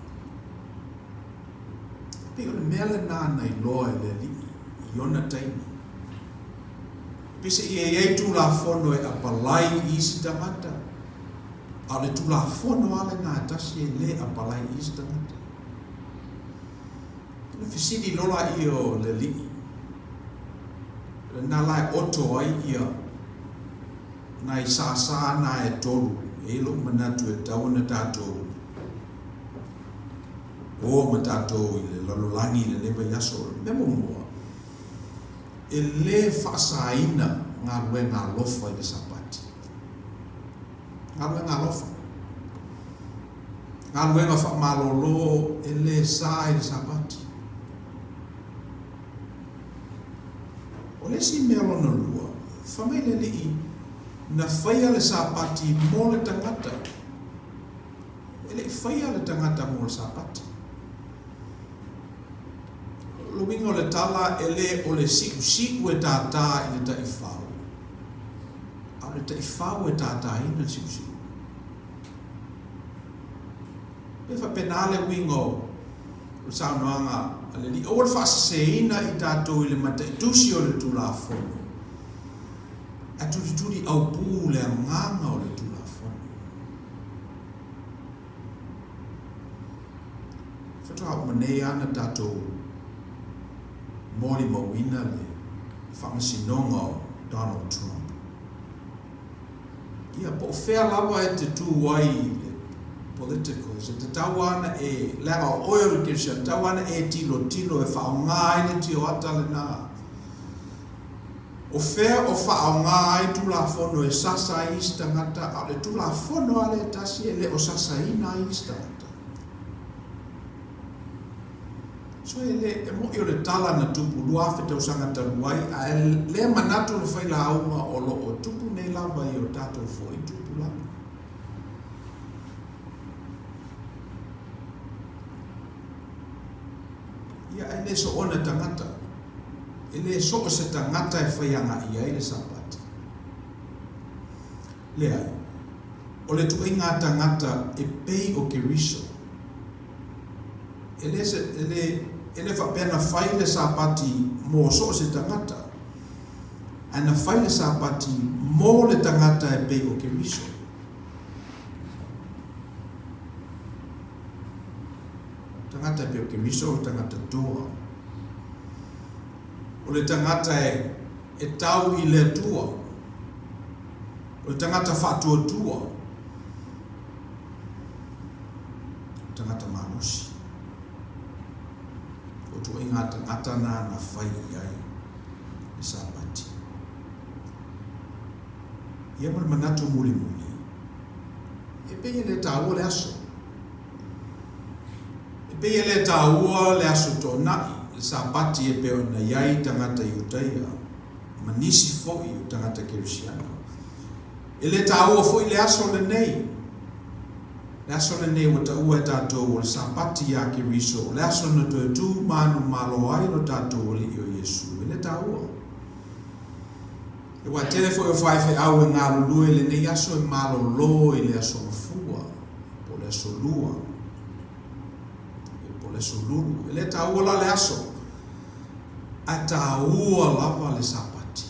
E pei o le mea lenā na iloa e le Alii i ona taimi. Peiseai e i ai Tulafono e apalai i isi tagata, a o le Tulafono lava lenā e tasi e le apalai i isi tagata. Ona fesili loa laia o le alii, Lena la e oto ai ia nai sāsā na e tolu, e i ai loʻu manatu e tatau ona tatou o ma tatou i le lalolagi i lenei vaiaso. O le mea muamua, e lē faasaina galuega alofa i le Sapati. Galuega alofa. Galuega faamalolo e lē sa i le Sapati. O le isi mea lona lua, fai mai le Alii, na faia le Sapati mo le tagata. E le i faia le tagata mo le Sapati. O le uiga o le tala, e le o le siusiu e tātā i le taifau, a o le taifau e tātāina le siusiu. E faapena le uiga o le saunoaga a le Alii, aua le faaseseina i tatou i le mataitusi o le Tulafono, ae tulituli aupū le agaga o le Tulafono. Faatoa uma nei lava na tatou molimauina le faamasinoga o Donald Trump. Ia, po o fea lava e te tū ai i le politicals, e tatau lava ona e, leaga o oe o le Kerisiano, e tatau lava ona e tilotilo e faaaoga ai le tioata lenā. O fea o faaaoga ai Tulafono e sasa ai isi tagata, a o le Tulafono lava lea e tasi e le o sasaina ai isi tagata. So e le, e moʻi o le tala na tupu 2000 tausaga talu ai, a e le manatu le failauga o lo o tupu nei lava i o tatou foi tupulaga. Ia, e le soona tagata, e le soo se tagata e faiagaʻi ai le Sapati. Leai, o le tuaiga tagata e pei o Keriso. E le, e le, e le faapea na fai le Sapati mo soo se tagata, ae na fai le Sapati mo le tagata e pei o Keriso. Tagata e pei o Keriso o le tagata toa. O le tagata e, e tau i le Atua. O le tagata faatuatua. O le tagata malosi. O ituaiga tagata na na fai i ai le Sapati. Ia ma le manatu mulimuli, e pei e le taua le aso. E pei e le taua le aso toonai, le Sapati e pei ona i ai tagata Iutaia ma nisi foi o tagata Kerisiano. E le taua foi le aso lenei. Le aso lenei ua taua e tatou o le Sapati iā Keriso, o le aso na toe tū manumalo ai lo tatou Alii o Iesu. E le taua. Aua tele foi o faifeau e galulue i lenei aso e malolo i le aso Gafua, po o le aso Lua, po o le aso Lulu. E le taua la le aso, ae taua lava le Sapati.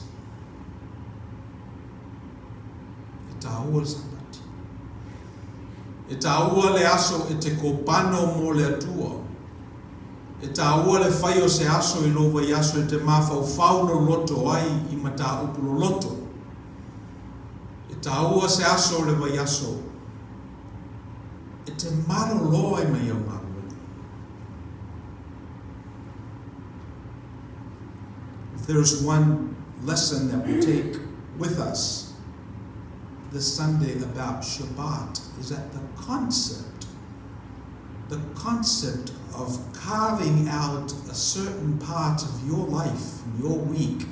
E taua le Sapati. E taua le aso e te kopano mo le Atua. E taua le fai o se aso i lou vaiaso e te mafaufau loloto ai i mataupu loloto. E taua se aso o le vaiaso e te malolo ai mai au galuega. If there is one lesson that we take with us this Sunday about Shabbat is that the concept the concept of carving out a certain part of your life, your week,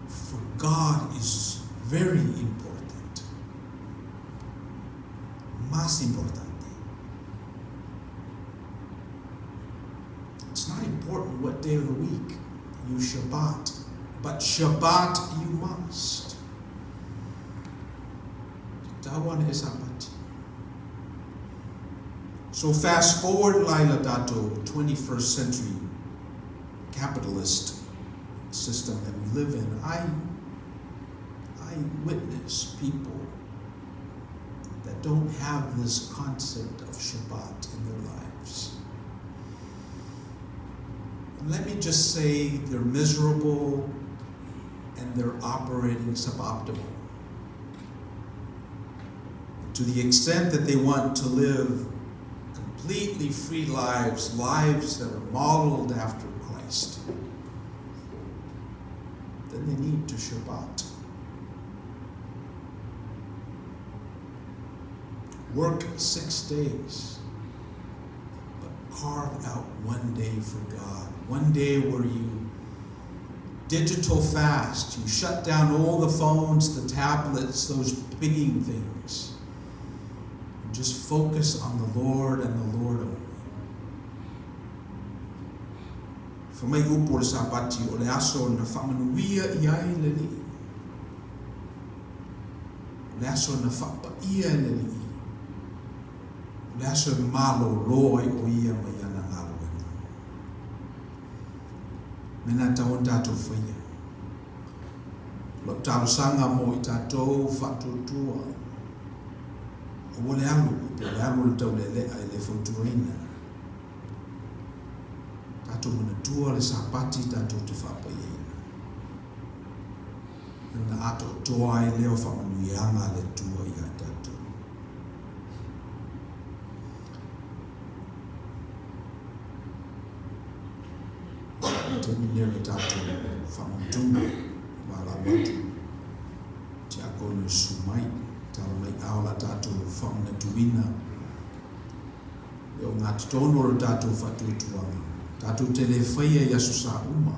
for God is very important. Más importante. It's not important what day of the week you Shabbat, but Shabbat you must. So fast forward Laila Dato, 21st century capitalist system that we live in, I, I witness people that don't have this concept of Shabbat in their lives. And let me just say they're miserable and they're operating suboptimal. To the extent that they want to live completely free lives, lives that are modeled after Christ, then they need to Shabbat. Work 6 days, but carve out one day for God. One day where you digital fast. You shut down all the phones, the tablets, those pinging things. And just focus on the Lord and the Lord only. Fai mai upu o le Sapati o le aso na faamanuia i ai le Alii. O le aso na faapaia e le Alii. O le aso e malōlō ai o ia mai ana galuega. Mea na tatau ona tatou faia. O lau talosaga mo i tatou faatuatua, aua le alu, pe o le alu o le taulealea e le fautuaina. Tatou manatua le Sapati tatou te faapaiaina. E ona atoatoa ai lea o faamanuiaga a le Atua ia tatou. Taimi nei o le tatou faamanatuga valaau atu tiakono e susu mai, tala mai ao la tatou faamanatuina le ogatotonu o le tatou faatuatuaga. Tatou te le faia i aso sa uma,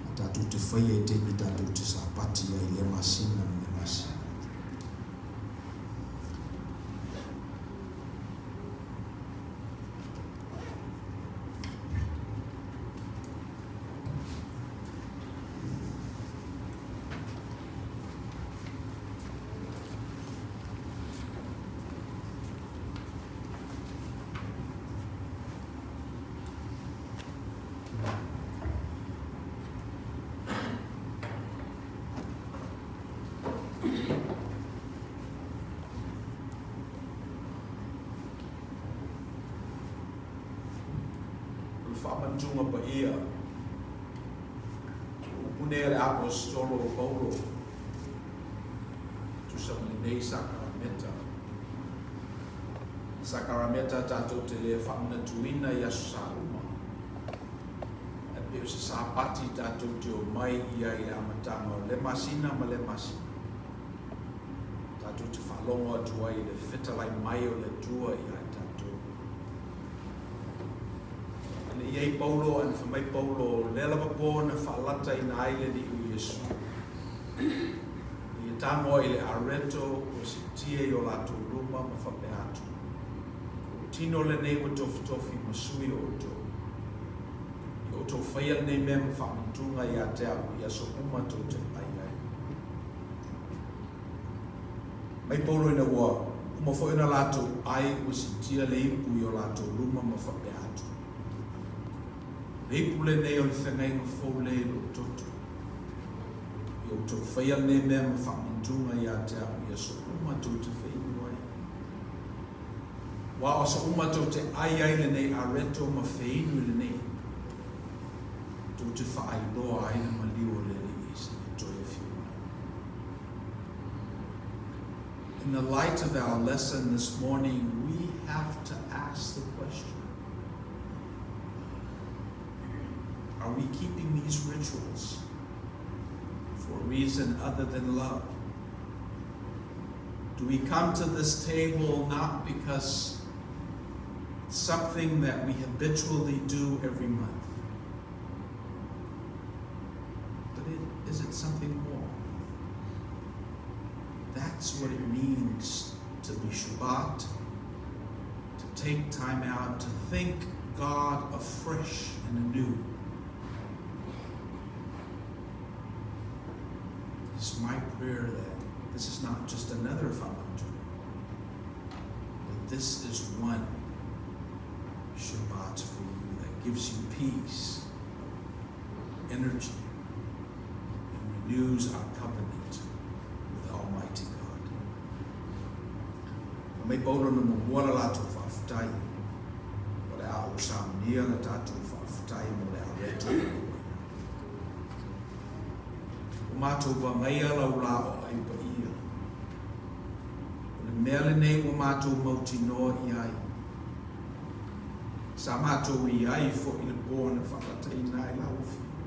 a tatou te faia i taimi tatou te sapati ai i lea masina ma lea masina. Faamanatuga paia, o upu nei a le Aposetolo o Paulo, tusa ma lenei sakarameta. Sakarameta tatou te le faamanatuina i aso sa uma, ae pei o se Sapati tatou te omai i ai i le amataga o le masina ma le masina. Tatou te faalogo atu ai i le fetalai mai o le Atua ia i tatou. E le i ai Paulo, ae na fai mai Paulo, o lea lava po na faalataina ai le Alii o Iesu. Na ia tago ai i le areto ua siitia i o latou luma ma faapea atu, O lou tino lenei ua tofitofi ma sui o outou. Ia outou faia lenei mea ma faamanatuga ia te au i aso uma tou te ai ai. Mai Paulo ina ua uma foi ona latou ai ua siitia le ipu i o latou luma ma faapea atu, O le ipu lenei o le feagaiga fou lea i lou toto. Ia outou faia lenei mea ma faamanatuga ia te au i aso uma tou te feinu ai. Aua o aso uma tou te ai ai lenei areto ma feinu i lenei ipu, tou te faailoa ai le maliu o le Alii seia toe afio mai. In the light of our lesson this morning, we have to ask the question, are we keeping these rituals for a reason other than love? Do we come to this table not because it's something that we habitually do every month, but is it something more? That's what it means to be Shabbat, to take time out to think God afresh and anew. It's my prayer that this is not just another Fa'amanatuga, but this is one Shabbat for you that gives you peace, energy, and renews our covenant with Almighty God. Fai mai Paulo na muamua le latou faafetai, o le a ou saunia le tatou faafetai mo le areto o le uaina. Ua matou vagaia lau la o ai paia. O le mea lenei ua matou mautinoa i ai. Sa matou i ai foi i le po na faalataina ai lau afioga.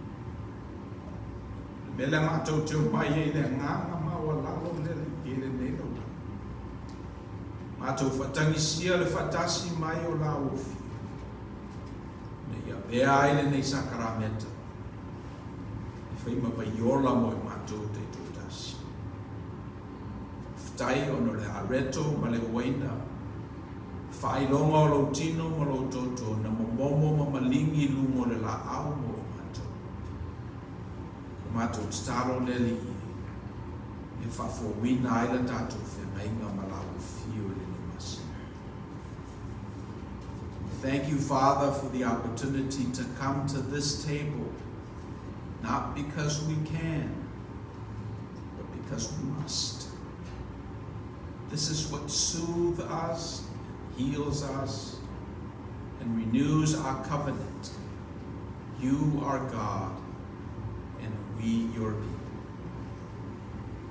O le mea lea matou te omai ai i le agaga maualalo le Alii i lenei laulala. Matou faatagisia le faatasi mai o lau afioga, ina ia avea ai lenei sakarameta e fai ma vaiola mo i matou taitoatasi. Faafetai ona o le areto ma le uaina, faailoga o lou tino ma lou toto na momomo ma maligi i luga o le laau mo i matou. Ko matou tatalo le Alii e, ia faafouina ai la tatou feagaiga ma lau afio i lenei masina. Thank you, Father, for the opportunity to come to this table, not because we can, but because we must. This is what soothes us, heals us, and renews our covenant. You are God, and we your people.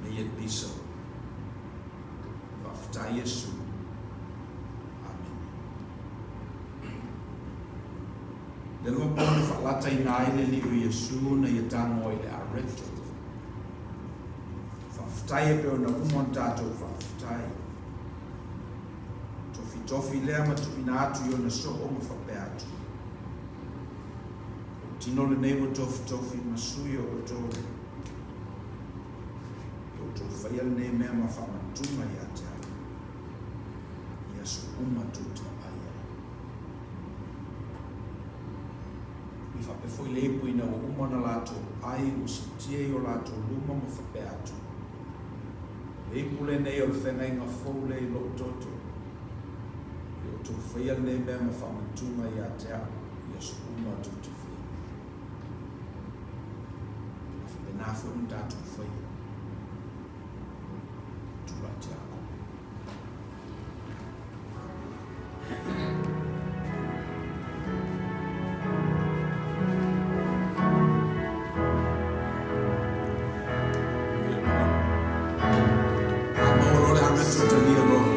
May it be so. Faafetai Iesu. Amene. Le lua po na faalataina ai le Alii o Iesu na ia tago ai i le areto. Faafetai e pei ona uma ona tatou faafetai. Tofitofi lea ma tuuina atu i ona soo ma faapea atu. O tino lenei ua tofitofi ma sui o outou. Ia outou faia lenei mea ma faamanatuga ia te au, i aso uma tou te ai ai. I faapea foi le ipu ina ua uma ona latou ai, ua siitia i o latou luma ma faapea atu, O le ipu lenei o le feagaiga fou lea i lou toto. Ia outou faia lenei mea ma faamanatuga ia te au, i aso uma tou te faia. A faapena foi ona tatou faia. Tulai Tiakono. Talia loa.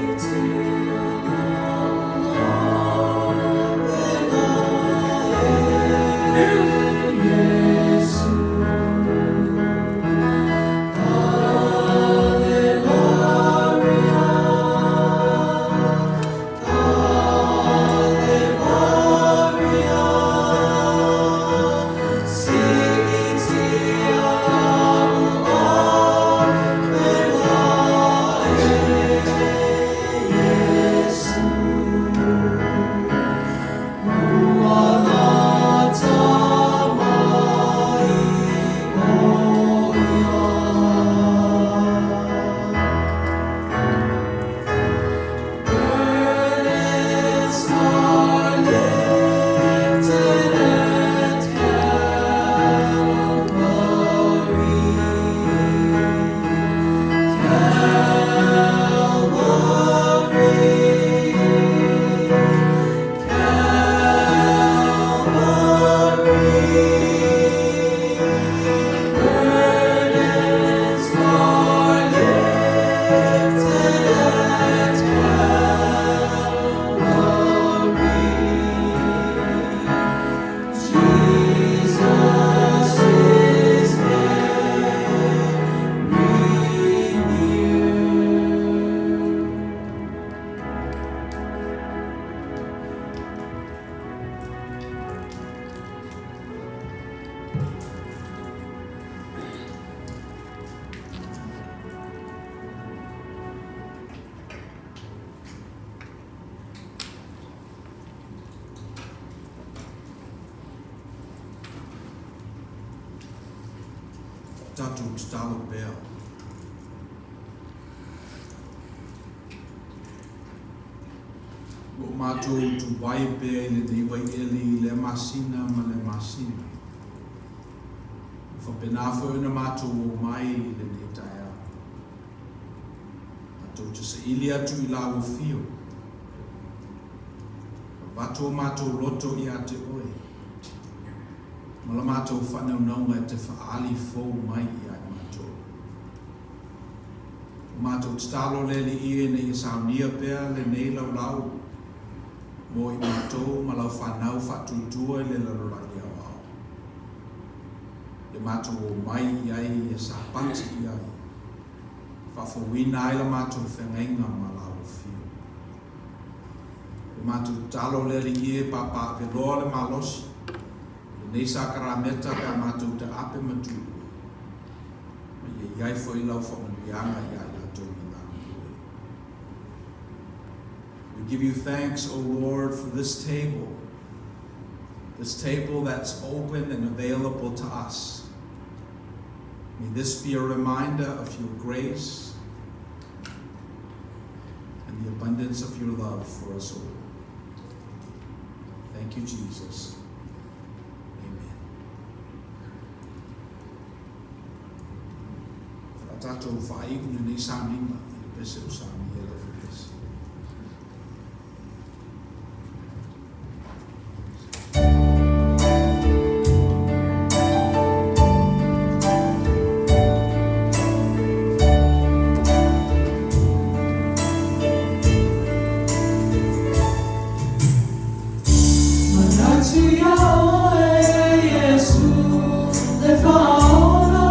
Tatou tatalo pea. O lo o matou tuai pea i lenei vaieli i lea masina ma lea masina. Ua faapena foi ona matou omai i lenei taeao. Matou te saili atu i lau afio. Avatu o matou loto ia te oe. Ma la matou faanaunauga e te faaali fou mai ia i matou. O matou tatalo le Alii ina ia saunia pea lenei laulau mo i matou ma lau fanau faatuitua i le lalolagi aoao. Ia matou omai i ai ia sapati i ai, faafouina ai la matou feagaiga ma lau afio. O matou tatalo le Alii e papaaveloa le malosi o lenei sakarameta pe a matou taape ma tuua, ma ia i ai foi lau faamanuiaga ia i latou na galulue. We give you thanks, O Lord, for this table, this table that's open and available to us. May this be a reminder of your grace and the abundance of your love for us all. Thank you, Jesus. Amen. O le a tatou faaiu lenei sauniga i le pese o saunia le pese. Manatu ia oe Iesu le Faaola,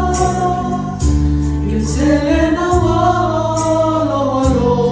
I le tele naua o lou alofa.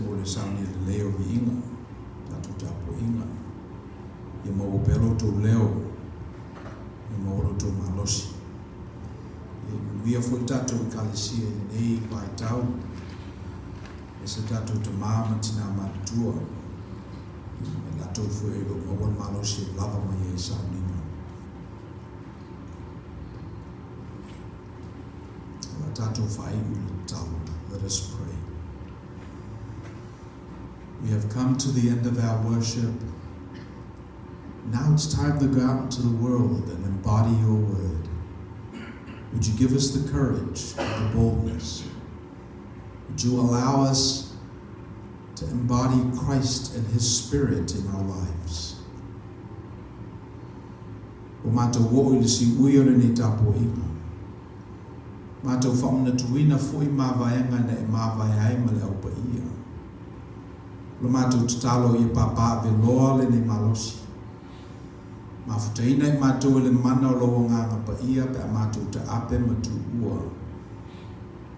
mo le saunia lelei o viiga, tatou tapuaiga. Ia maua pea lo outou leo, ia maua lo outou malosi. Ia manuia foi tatou Ekalesia i lenei vaitau, e se tatou tamā ma tinā matutua, ma i latou foi e le o maua le malosi e lava mai ai sauniga. O le a tatou faaiu i le tatalo. Let us pray. We have come to the end of our worship. Now it's time to go out into the world and embody your word. Would you give us the courage and the boldness? Would you allow us to embody Christ and his Spirit in our lives? Ua matou oo i le siui o lenei tapuaiga. Matou faamanatuina foi mavaega na e mavae ai ma le Au Paia. O le matou tatalo ia papaaveloa lenei malosi. Mafutaina i matou e le mana o Lou Agaga Paia pe a matou taape ma tuua.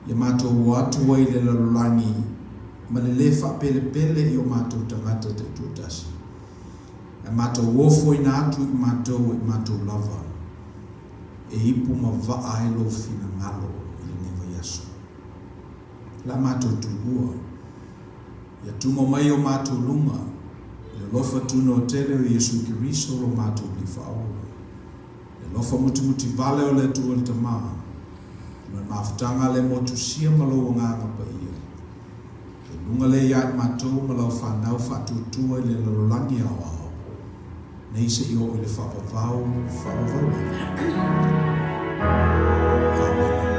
Ia matou o atu ai i le lalolagi ma le lē faapelepele i o matou tagata taitoatasi. Ae matou ofoina atu i matou e matou lava e ipu ma vaa ai Lou finagalo i lenei vaiaso. O le a matou tuua. Ia tumo mai o matou luga i le alofa tunoa tele o Iesu Keriso lo matou Alii Faaola. Le alofa mutimuti vale o le Atua le Tama, ma le mafutaga le motusia ma Lou Agaga Paia, E luga lea ia i matou ma lau fanau faatuatua i le lalolagi aoao, nei seia oo i le faavavau faavavau lava. Amene.